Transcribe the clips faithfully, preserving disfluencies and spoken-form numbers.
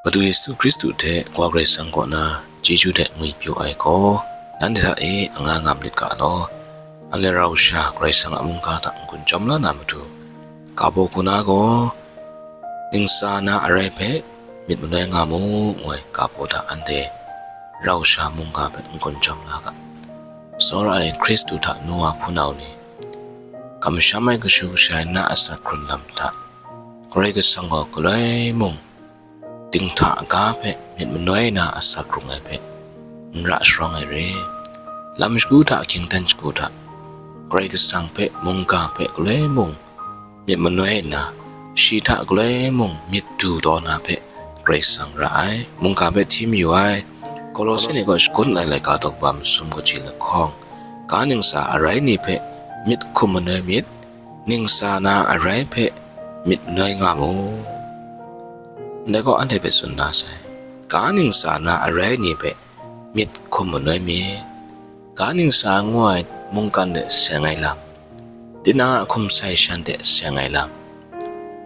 Madu Yesu Hkristu hte Wa Karai Kasang kaw na chyeju hte ngwi pyaw ai gaw, nanhte hta e anga nga malit ga law. Anhte rau sha Karai Kasang a mungga hta n-gun chyawm la na matu, ga baw hku na gaw, ningsa na arai hpe myit manoi nga mu, ngu ai ga baw hta anhte rau sha mungga hpe n-gun chyawm la ga. Tsawra ai Hkristu hta nu wa hpunau ni, kamsham ai kashu kasha ai na asak hkrun lam hta, Karai Kasang gaw galoi mung dinghta ga hpe myit manoi na asak rung ai hpe n ra sharawng ai re. Lam shagu hta, hkying dan shagu hta, Karai Kasang hpe mungga hpe galoi mung myit manoi nna, shi hta galoi mung myit du taw na hpe Karai Kasang ra ai, mungga hpe hti mayu ai. Kolose ni gaw shagun lai laika daw kaba masum kaji lahkawng, ga ningsa arai ni hpe myit hkum manoi myit, ningsa na arai hpe myit manoi nga mu. Ndai gaw anhte hpe tsun da sai, ga ningsa na arai ni hpe myit hkum manoi myit. Ga ningsa ngu ai mungkan de seng ai lam, tinang a hkum sai shan de seng ai lam,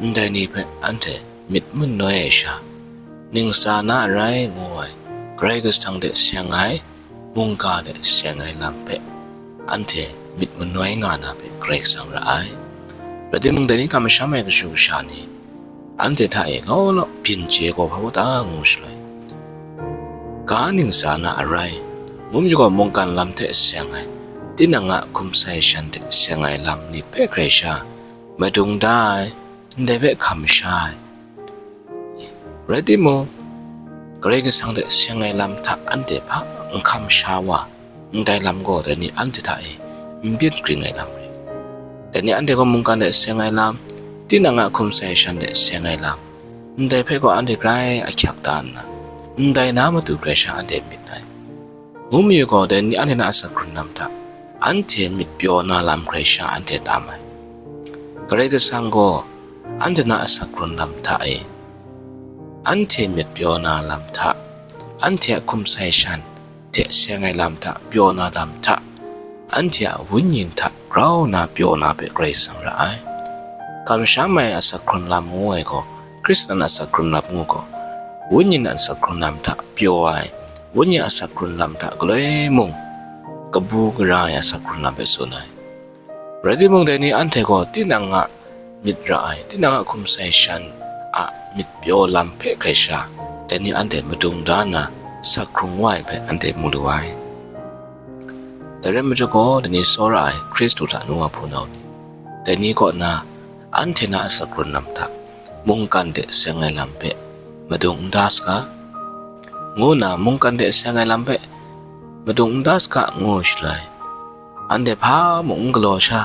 ndai ni hpe anhte myit manoi ai sha, ningsa na arai ngu ai Karai Kasang de seng ai mungga de seng ai lam hpe anhte myit manoi nga na hpe Karai Kasang ra ai. Rai timung, dai ni kamsham ai kashu kasha ni, anhte hta e law law byin chye gaw hpa u ta ngu shaloi, ga ningsa na arai, mum yu gaw mungkan lam hte seng ai, tinang a hkum sai shan hte seng ai lam ni hpe hkrai sha, madung da ai, ndai hpe hkam sha ai. Rai timung, Karai Kasang hte seng ai lam hta anhte hpa n hkam sha wa, ndai lam gaw dai ni anhte hta e n byin gring ai lam rai. Dai ni anhte gaw mungkan de seng ai lam, tinang a hkum sai shan de seng ai lam, ndai hpe gaw anhte grai ahkyak da nna, ndai na matu grai sha anhte myit ai. Mum yu gaw dai ni anhte na asak hkrun lam hta, anhte myit pyaw na lam hkrai sha anhte tam ai. Karai Kasang gaw anhte na asak hkrun lam hta e, anhte myit pyaw na lam hta, anhte a hkum sai shan hte seng ai lam hta, pyaw na lam hta, anhte a wenyi hta grau na pyaw na hpe Karai Kasang ra ai. Kamsham ai asak hkrun lam ngu ai gaw, Hkristan asak hkrun lam ngu gaw, wenyi asak hkrun lam hta pyaw ai, wenyi asak hkrun lam hta galoi mung kabu gara ai asak hkrun lam hpe tsun ai. Rai timung, dai ni anhte gaw tinang a myit ra ai, tinang a hkum sai shan a myit pyaw lam hpe hkrai sha, dai ni anhte madung da nna sak hkrung wa ai hpe anhte mu lu ai. Dai rai majaw gaw, dai ni tsawra ai Hkristu hta nu wa hpunau ni, dai ni kaw na anhte na asak hkrun lam hta, mungkan de seng ai lam hpe madung n da saga, ngu nna mungkan de seng ai lam hpe madung n da saga ngu shaloi, anhte hpa mung n galaw sha,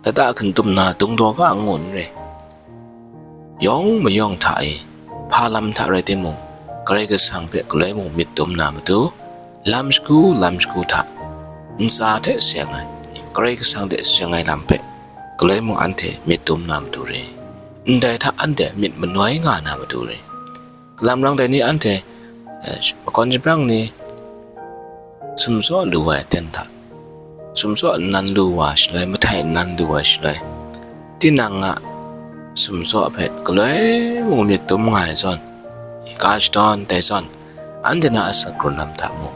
lata hkun tum na dung daw ga ngu n re. Yawng mayawng hta e, hpa lam hta rai timung, Karai Kasang hpe galoi mung myit dum na matu, lam shagu lam shagu hta, ntsa hte seng ai, Karai Kasang hte seng ai lam hpe galoi mung anhte myit dum na matu re. Ndai hta anhte myit manoi nga na matu re. Kalam rang dai ni anhte, eh, makawn jahprang ni sumtsaw lu ai aten hta, sumtsaw nnan lu wa shaloi, mahtai nnan lu ai shaloi, tinang a sumtsaw hpe galoi mung myit dum nga ai zawn, ga shadawn dai zawn, anhte na asak hkrun lam hta mung,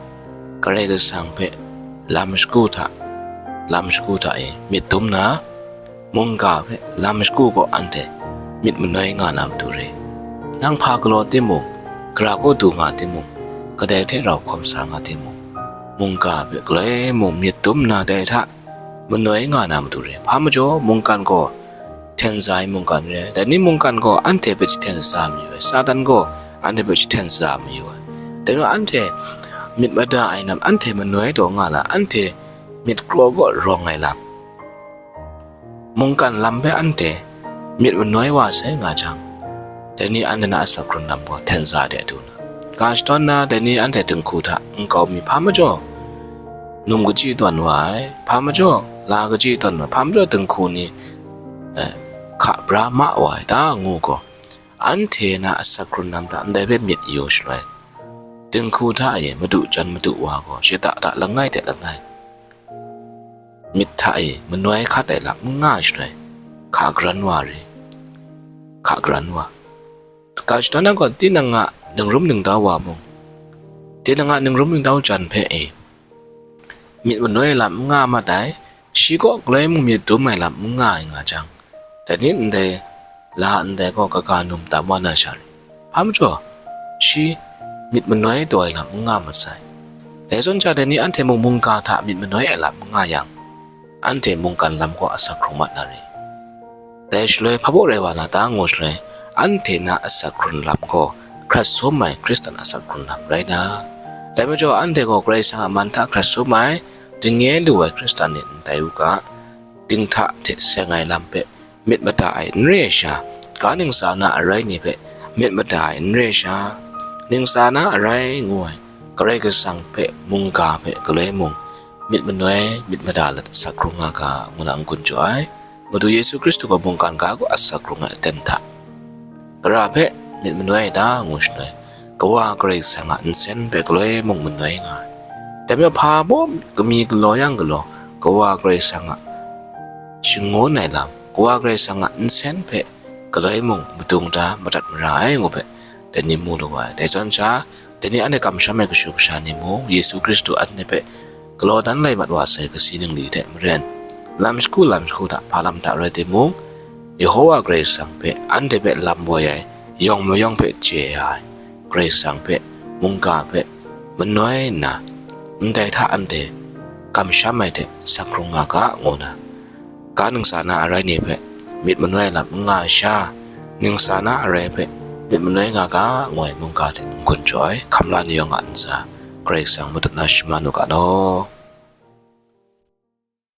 Karai Kasang hpe lam shagu hta, lam shagu hta e myit dum na, mungga hpe lam shagu gaw anhte myit manoi nga na matu re. Nang hpa galaw timung, gara kaw du nga timung, kadai hte rau hkawm sa nga timung, mungga hpe galoi mung myit dum na dai hta manoi nga na matu re. Hpa majaw mungkan gaw hten za ai mungkan re ai. Dai ni mungkan gaw anhte hpe jahten sa mayu ai. Satan gaw anhte hpe jahten sa mayu ai. Dai gaw anhte myit mada ai lam, anhte manoi taw nga la, anhte myit kraw kaw rawng ai lam, mungkan lam hpe anhte myit manoi wa sai nga jang, dai ni anhte na asak hkrun lam gaw hten za de adu na, ga shadawn na, dai ni anhte dinghku hta nkau mi hpa majaw num kaji tawn wa ai, hpa majaw la kaji tawn wa ai, hpa majaw dinghku ni, eh, hka bra ma wa ai ta ngu gaw, anhte na asak hkrun lam hta ndai hpe myit yu shaloi, dinghku hta e madu jan madu wa gaw shada da langai hte langai, myit hta e manoi hkat ai lam n nga ai shaloi, hka garan wa re, hka garan wa. Ga shadawn na gaw, tinang a ningrum ningdau wa mung, tinang a ningrum ningdau jan hpe e, myit manoi lam n nga mat ai, shi kaw galoi mung myit dum ai lam n nga ai nga jang, dai ni ndai la ndai gaw kaga num tam wa na sha rai. Hpa majaw, shi myit manoi taw ai lam n nga mat sai. Dai zawn sha, dai ni anhte mung mungga hta myit manoi ai lam n nga yang, anhte mungkan lam gaw asak hkrung mat na ri? Dai shaloi hpa baw rai wa na ta ngu shaloi, anhte na asak hkrun lam gaw hkrat sum ai Hkristan asak hkrun lam rai na? Dai majaw, anhte gaw Karai Kasang a man hta hkrat sum ai, dingnye lu ai Hkristan ni ndai u ga, dinghta hte seng ai lam hpe myit mada ai n re ai sha, ga ningsa na arai ni hpe myit mada ai n re ai sha, ningsa na arai ngu ai Karai Kasang hpe mungga hpe galoi mung myit manoi myit mada lat asak hkrung nga ga, ngu na n-gun jaw ai. Madu Yesu Hkristu gaw mungkan ga gaw asak hkrung ai aten hta, gara hpe myit manoi ai ta ngu shaloi, Kawa Karai Kasang a nsen hpe galoi mung manoi nga ai. Dai majaw, hpa baw kami galaw yang galaw, Kawa Karai Kasang a shangun ai lam, Kawa Karai Kasang a nsen hpe galoi mung madung da madat mara ai ngu hpe, dai ni mu lu ai. Dai zawn sha, dai ni anhte kamsham ai kashu kasha ni mung, Yesu Hkristu anhte hpe galaw dan lai mat wa sai kasi ningli hte maren, lam shagu lam shagu hta hpa lam hta rai timung, Yehowa Karai Kasang hpe anhte hpe lam woi ai, yawng mayawng hpe chye ya ai, Karai Kasang hpe, mungga hpe manoi nna, ndai hta anhte kamsham ai hte sak hkrung nga ga, ngu na, ga ningsa na arai ni hpe myit manoi lam n nga ai sha, ningsa na arai hpe myit manoi nga ga, ngu ai mungga hte n-gun jaw ai hkamla ni yawng a ntsa, Karai Kasang matut na shaman u ga law.